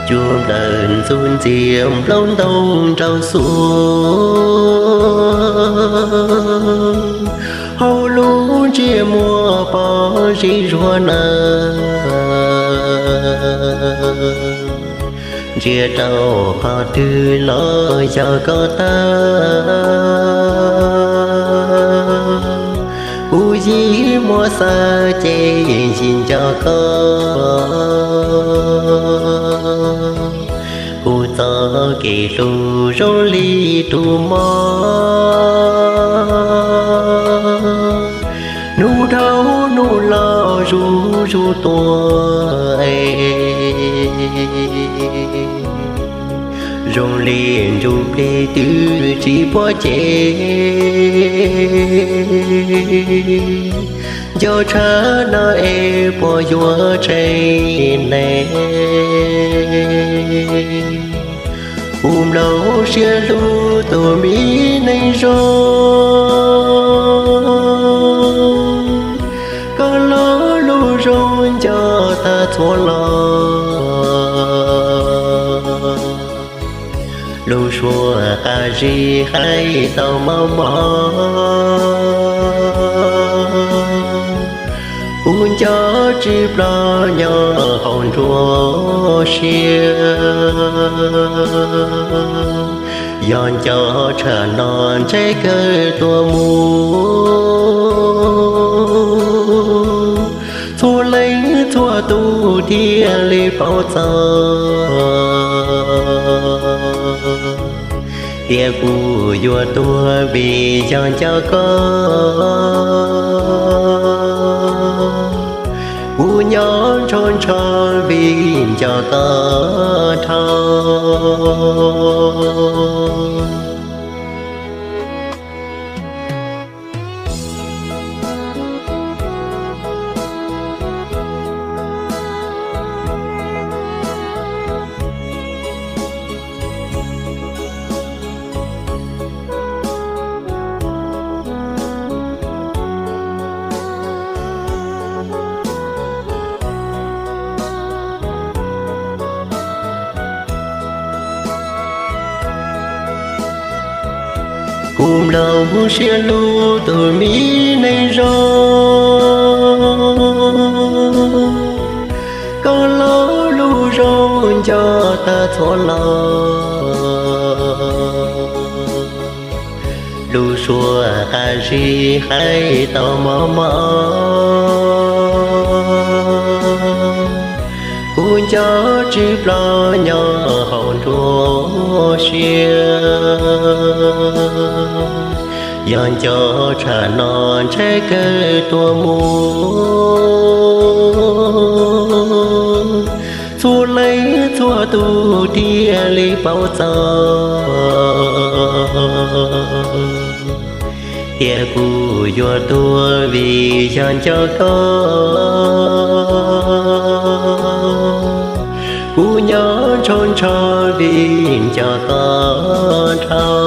Cuag nplawm ntxuj ntxiag nplaum ntoo nraug xuas, hauv lub ntsiab muag pom zig zuag na. Ntsia rau qhov twg los yog koj tag, kuv yim muaj xav ces yim nco koj. Kuv txoj kev hlub zoo li tus mog, hnub dhau hnub los zuj zus tuaj, zoo li ntsuj plig twb tsis pom ces, nco tshaj no es puas yuav tsheej neeg. Kuv nplooj siab hlub tus me neeg zoo, koj lub lub zoo nco tag txhua los. Lub suab qab zib hais tau mos mos, kuv nco tsis ploj nyob hauv nruab siab. Yog nco tshaj no ntshe kawg tuag mus, txhua leej txhua tus thiaj li paub txog. Tias kuv yuav tuag vim yog nco koj, kuv nyob ntsho ntsho vim nco koj dhau. Kuv nplooj siab hlub tus me neeg zoo, koj lub lub zoo nco tag txhua los. Lub suab qab zib hais tau mos mos, kuv nco tsis ploj nyob hauv nruab siab. Yog nco tshaj no ntshe kawg tuag mus, txhua leej txhua tus thiaj li paub txog. Tias kuv yuav tuag vim yog nco koj, kuv nyob ntsho ntsho vim nco koj dhau.